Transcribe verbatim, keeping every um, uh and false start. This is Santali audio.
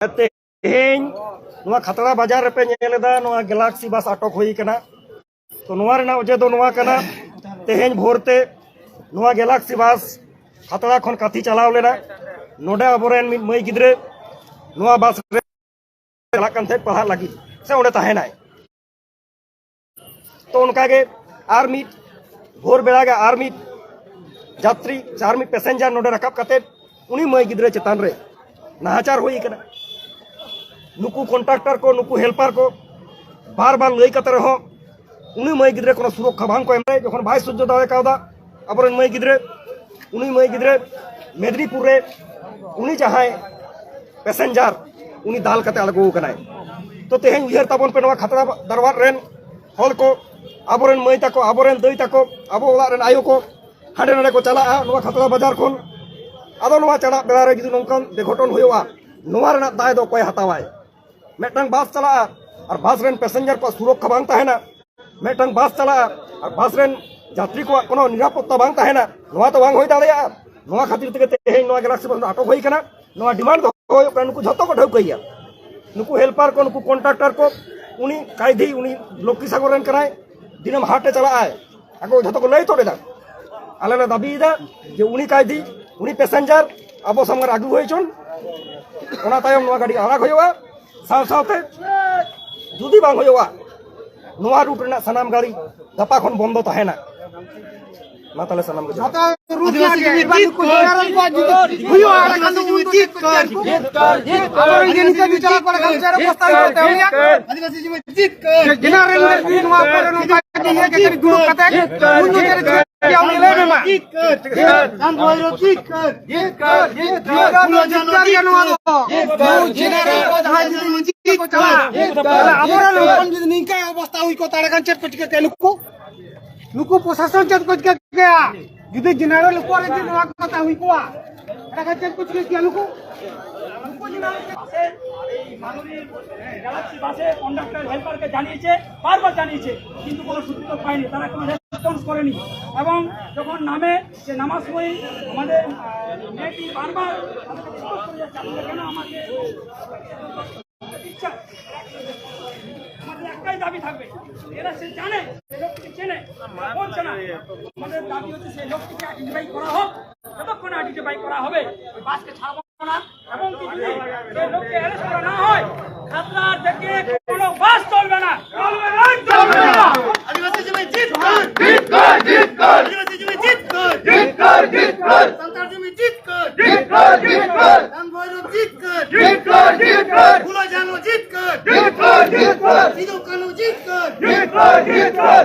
ᱛᱮᱦᱮᱧ ᱱᱚᱣᱟ ᱠᱷᱟᱛᱲᱟ ᱵᱟᱡᱟᱨ ᱨᱮᱯᱮ ᱧᱮᱞ ᱮᱫᱟ, ᱱᱚᱣᱟ ᱜᱮᱞᱟᱠᱥᱤ ᱵᱟᱥ ᱟᱴᱚᱠ ᱦᱩᱭ ᱟᱠᱟᱱᱟ᱾ ᱛᱚ ᱱᱚᱣᱟ ᱨᱮᱱᱟᱜ ᱚᱡᱮ ᱫᱚ ᱱᱚᱣᱟ ᱠᱟᱱᱟ, ᱛᱮᱦᱮᱧ ᱵᱷᱳᱨ ᱛᱮ ᱱᱚᱣᱟ ᱜᱮᱞᱟᱠᱥᱤ ᱵᱟᱥ ᱠᱷᱟᱛᱲᱟ ᱠᱷᱚᱱ ᱠᱟᱹᱛᱷᱤ ᱪᱟᱞᱟᱣ ᱞᱮᱱᱟ᱾ ᱱᱚᱰᱮ ᱟᱵᱚᱨᱮᱱ ᱢᱤᱫ ᱢᱟᱹᱭ ᱜᱤᱫᱽᱨᱟᱹ ᱱᱚᱣᱟ ᱵᱟᱥ ᱨᱮ ᱪᱟᱞᱟᱜ ᱠᱟᱱ ᱛᱟᱦᱮᱸᱫ ᱯᱟᱲᱦᱟᱜ ᱞᱟᱹᱜᱤᱫ, ᱥᱮ ᱚᱸᱰᱮ ᱛᱟᱦᱮᱱᱟᱭ᱾ ᱛᱚ ᱚᱱᱠᱟᱜᱮ ᱟᱨ ᱢᱤᱫ ᱵᱷᱳᱨ ᱵᱮᱲᱟ ᱜᱮ ᱟᱨ ᱢᱤᱫ ᱡᱟᱛᱨᱤ ᱥᱮ ᱟᱨ ᱢᱤᱫ ᱯᱮᱥᱮᱧᱡᱟᱨ ᱱᱚᱰᱮ ᱨᱟᱠᱟᱵ ᱠᱟᱛᱮᱫ ᱩᱱᱤ ᱢᱟᱹᱭ ᱜᱤᱫᱽᱨᱟᱹ ᱪᱮᱛᱟᱱ ᱨᱮ ᱱᱟᱦᱟᱪᱟᱨ ᱦᱩᱭ ᱟᱠᱟᱱᱟ᱾ ᱱᱩᱠᱩ ᱠᱚᱱᱴᱨᱟᱠᱴᱟᱨ ᱠᱚ, ᱱᱩᱠᱩ ᱦᱮᱞᱯᱟᱨ ᱠᱚ ᱵᱟᱨ ᱵᱟᱨ ᱞᱟᱹᱭ ᱠᱟᱛᱮ ᱨᱮᱦᱚᱸ ᱩᱱᱤ ᱢᱟᱹᱭ ᱜᱤᱫᱽᱨᱟᱹ ᱠᱳᱱᱳ ᱥᱩᱨᱚᱠᱠᱷᱟ ᱵᱟᱝ ᱠᱚ ᱮᱢ ᱫᱟᱲᱮᱭᱟᱜ᱾ ᱡᱚᱠᱷᱚᱱ ᱵᱟᱭ ᱥᱚᱡᱽᱡᱚ ᱫᱟᱲᱮ ᱠᱟᱣᱫᱟ ᱟᱵᱚᱨᱮᱱ ᱢᱟᱹᱭ ᱜᱤᱫᱽᱨᱟᱹ, ᱩᱱᱤ ᱢᱟᱹᱭ ᱜᱤᱫᱽᱨᱟᱹ ᱢᱮᱫᱽᱱᱤᱯᱩᱨ ᱨᱮ ᱩᱱᱤ ᱡᱟᱦᱟᱸᱭ ᱯᱮᱥᱮᱧᱡᱟᱨ, ᱩᱱᱤ ᱫᱟᱞ ᱠᱟᱛᱮ ᱟᱬᱜᱚ ᱟᱠᱟᱱᱟᱭ᱾ ᱛᱚ ᱛᱮᱦᱮᱧ ᱩᱭᱦᱟᱹᱨ ᱛᱟᱵᱚᱱ ᱯᱮ, ᱱᱚᱣᱟ ᱠᱷᱟᱛᱲᱟ ᱫᱟᱨᱣᱟᱫ ᱨᱮᱱ ᱦᱚᱲ ᱠᱚ, ᱟᱵᱚᱨᱮᱱ ᱢᱟᱹᱭ ᱛᱟᱠᱚ, ᱟᱵᱚᱨᱮᱱ ᱫᱟᱹᱭ ᱛᱟᱠᱚ, ᱟᱵᱚ ᱚᱲᱟᱜ ᱨᱮᱱ ᱟᱭᱳ ᱠᱚ ᱦᱟᱸᱰᱮ ᱱᱟᱰᱮ ᱠᱚ ᱪᱟᱞᱟᱜᱼᱟ ᱱᱚᱣᱟ ᱠᱷᱟᱛᱲᱟ ᱵᱟᱡᱟᱨ ᱠᱷᱚᱱ᱾ ᱟᱫᱚ ᱱᱚᱣᱟ ᱪᱟᱞᱟᱜ ᱵᱮᱲᱟ ᱨᱮ ᱡᱩᱫᱤ ᱱᱚᱝᱠᱟᱱ ᱵᱮᱜᱷᱚᱴᱚᱱ ᱦᱩᱭᱩᱜᱼᱟ, ᱱᱚᱣᱟ ᱨᱮᱱᱟᱜ ᱫᱟᱭ ᱫᱚ ᱚᱠᱚᱭ ᱦᱟᱛᱟᱣᱟᱭ? ᱢᱤᱫᱴᱟᱝ ᱵᱟᱥ ᱪᱟᱞᱟᱜᱼᱟ ᱟᱨ ᱵᱟᱥ ᱨᱮᱱ ᱯᱮᱥᱮᱧᱡᱟᱨ ᱠᱚᱣᱟᱜ ᱥᱩᱨᱚᱠᱠᱷᱟ ᱵᱟᱝ ᱛᱟᱦᱮᱱᱟ, ᱢᱤᱫᱴᱟᱝ ᱵᱟᱥ ᱪᱟᱞᱟᱜᱼᱟ ᱟᱨ ᱵᱟᱥ ᱨᱮᱱ ᱡᱟᱛᱨᱤ ᱠᱚᱣᱟᱜ ᱠᱳᱱᱳ ᱱᱤᱨᱟᱯᱚᱛᱛᱟ ᱵᱟᱝ ᱛᱟᱦᱮᱱᱟ, ᱱᱚᱣᱟ ᱛᱚ ᱵᱟᱝ ᱦᱩᱭ ᱫᱟᱲᱮᱭᱟᱜᱼᱟ᱾ ᱱᱚᱣᱟ ᱠᱷᱟᱹᱛᱤᱨ ᱛᱮᱜᱮ ᱛᱮᱦᱮᱧ ᱱᱚᱣᱟ ᱜᱮᱞᱟᱠᱥᱤ ᱵᱟᱥ ᱫᱚ ᱟᱴᱚᱠ ᱦᱩᱭ ᱠᱟᱱᱟ᱾ ᱱᱚᱣᱟ ᱰᱤᱢᱟᱱᱰ ᱫᱚ ᱦᱩᱭᱩᱜ ᱠᱟᱱᱟ, ᱱᱩᱠᱩ ᱡᱷᱚᱛᱚ ᱠᱚ ᱴᱷᱟᱹᱣᱠᱟᱹᱭᱟ, ᱱᱩᱠᱩ ᱦᱮᱞᱯᱟᱨ ᱠᱚ, ᱱᱩᱠᱩ ᱠᱚᱱᱴᱨᱟᱠᱴᱟᱨ ᱠᱚ, ᱩᱱᱤ ᱠᱟᱭᱫᱷᱤ, ᱩᱱᱤ ᱞᱚᱠᱠᱷᱤ ᱥᱟᱜᱚᱨ ᱨᱮᱱ ᱠᱟᱱᱟᱭ, ᱫᱤᱱᱟᱹᱢ ᱦᱟᱴ ᱮ ᱪᱟᱞᱟᱜᱼᱟᱭ, ᱟᱠᱚ ᱡᱷᱚᱛᱚ ᱠᱚ ᱞᱟᱹᱭ ᱛᱚᱫ ᱮᱫᱟ᱾ ᱟᱞᱮ ᱞᱮ ᱫᱟᱹᱵᱤᱭᱮᱫᱟ ᱡᱮ ᱩᱱᱤ ᱠᱟᱭᱫᱷᱤ, ᱩᱱᱤ ᱯᱮᱥᱮᱧᱡᱟᱨ ᱟᱵᱚ ᱥᱟᱢᱟᱝ ᱨᱮ ᱟᱹᱜᱩ ᱦᱩᱭ ᱦᱚᱪᱚᱱ, ᱚᱱᱟ ᱛᱟᱭᱚᱢ ᱱᱚᱣᱟ ᱜᱟᱹᱰᱤ ᱟᱲᱟᱜ ᱦᱩᱭᱩᱜᱼᱟ᱾ ᱥᱟᱶ ᱥᱟᱶᱛᱮ ᱡᱩᱫᱤ ᱵᱟᱝ ᱦᱩᱭᱩᱜᱼᱟ, ᱱᱚᱣᱟ ᱨᱩᱴ ᱨᱮᱱᱟᱜ ᱥᱟᱱᱟᱢ ᱜᱟᱹᱰᱤ ᱜᱟᱯᱟ ᱠᱷᱚᱱ ᱵᱚᱱᱫᱚ ᱛᱟᱦᱮᱱᱟ᱾ ᱢᱟ ᱛᱟᱦᱞᱮ ᱥᱟᱱᱟᱢ ᱜᱮ ᱡᱚᱦᱟᱨ᱾ ᱟᱹᱫᱤᱵᱟᱹᱥᱤ ᱡᱩᱢᱤ ᱵᱟᱹᱱᱩᱜ ᱠᱚ ᱡᱮᱱᱟᱨᱮᱞ ᱠᱚᱣᱟᱜ ᱡᱩᱫᱤ ᱦᱩᱭᱩᱜᱼᱟ, ᱮᱸᱰᱮᱠᱷᱟᱱ ᱫᱚ ᱩᱱ ᱫᱚ ᱪᱮᱫ ᱠᱚ ᱪᱤᱠᱟᱹᱭᱟ? ᱟᱵᱚᱨᱮᱱ ᱡᱮ ᱱᱤᱛᱚᱜ ᱵᱤᱪᱟᱨ ᱠᱚ ᱮᱸᱰᱮᱠᱷᱟᱱ ᱪᱮᱫ ᱚᱵᱚᱥᱛᱟ ᱦᱩᱭᱩᱜ ᱛᱟᱭᱟ ᱩᱱᱤᱭᱟᱜ? ᱟᱹᱫᱤᱵᱟᱹᱥᱤ ᱡᱩᱢᱤ ᱡᱮᱱᱟᱨᱮᱞ ᱡᱩᱫᱤ ᱱᱚᱣᱟ ᱠᱚᱨᱮ ᱱᱚᱝᱠᱟ ᱡᱩᱫᱤ ᱤᱭᱟᱹ ᱠᱟᱛᱮ ᱫᱩᱲᱩᱵ ᱠᱟᱛᱮ ᱩᱱ ᱫᱚ ᱪᱮᱫ ᱮ ᱪᱤᱠᱟᱹᱭᱟ? ᱩᱱᱤ ᱞᱟᱹᱭ ᱢᱮ ᱢᱟ᱾ ᱡᱤᱛᱠᱟᱹᱨ, ᱡᱤᱛᱠᱟᱹᱨ, ᱡᱤᱛᱠᱟᱹᱨ, ᱡᱤᱛᱠᱟᱹᱨ, ᱡᱤᱛᱠᱟᱹᱨ, ᱡᱤᱛᱠᱟᱹᱨ ᱜᱮᱭᱟ ᱱᱚᱣᱟ ᱫᱚ᱾ ᱡᱮᱱᱟᱨᱮᱞ ᱠᱚ ᱡᱟᱦᱟᱸᱭ ᱡᱩᱫᱤ ᱱᱤᱡᱮ ᱠᱚ ᱪᱟᱞᱟᱜᱼᱟ, ᱛᱟᱦᱞᱮ ᱟᱵᱚᱨᱮᱱ ᱦᱚᱯᱚᱱ ᱡᱩᱫᱤ ᱱᱤᱝᱠᱟᱹ ᱚᱵᱚᱥᱛᱟ ᱦᱩᱭ ᱠᱚᱜ ᱛᱟᱦᱞᱮ ᱠᱷᱟᱱ ᱪᱮᱫ ᱠᱚ ᱪᱤᱠᱟᱹ ᱠᱮᱭᱟ ᱱᱩᱠᱩ? ᱱᱩᱠᱩ ᱯᱨᱚᱥᱟᱥᱚᱱ ᱪᱮᱫ ᱠᱚ ᱪᱤᱠᱟᱹ ᱠᱮᱭᱟ? ᱡᱩᱫᱤ ᱡᱮᱱᱟᱨᱮᱞ ᱩᱯᱚᱨ ᱨᱮ ᱡᱩᱫᱤ ᱱᱚᱣᱟ ᱠᱚ ᱠᱟᱛᱷᱟ ᱦᱩᱭ ᱠᱚᱜᱼᱟ, ᱮᱸᱰᱮᱠᱷᱟᱱ ᱪᱮᱫ ᱠᱚ ᱪᱤᱠᱟᱹ ᱠᱮᱭᱟ ᱱᱩᱠᱩ? ᱩᱱᱠᱩ ᱡᱮᱱᱟᱨᱮᱞ ᱵᱟᱥᱮ, এই মাননীয় গ্যালাক্সি বাসে কন্ডাক্টর হেল্পারকে জানিয়েছে, বারবার জানিয়েছে, কিন্তু কোনো সূত্র পায়নি, তারা কোনো রেসপন্স করেনি। এবং যখন নামে, যে নামার সময় আমাদের আহ, মেয়েটি বারবার আমাকে রিকোয়েস্ট করে যাচ্ছে, "আপনারা কেন আমাকে থাকবে। এরা সে জানে, সে লোকটিকে চেনে, বলছে না। আমাদের দাবি হচ্ছে সেই লোকটিকে আইডেন্টিফাই করা হোক। যতক্ষণ আইডেন্টিফাই করা হবে, ওই বাসকে ছাড়বো না। এবং কি যদি সেই লোককে অ্যারেস্ট করা না হয়, খাতড়া থেকে কোনো বাস চলবে না, চলবে না, চলবে না। আদিবাসী জমি জিত কর, জিত কর, জিত কর। আদিবাসী জমি জিত কর, জিত কর, জিত কর। সান্তার জমি জিত কর, জিত কর, জিত কর। রাম ভৈরব জিত কর, জিত কর, জিত কর। ভুলো জানো জিত কর, জিত কর, জিত কর। সিধু কানু জিত কর, জিত কর, জিত কর।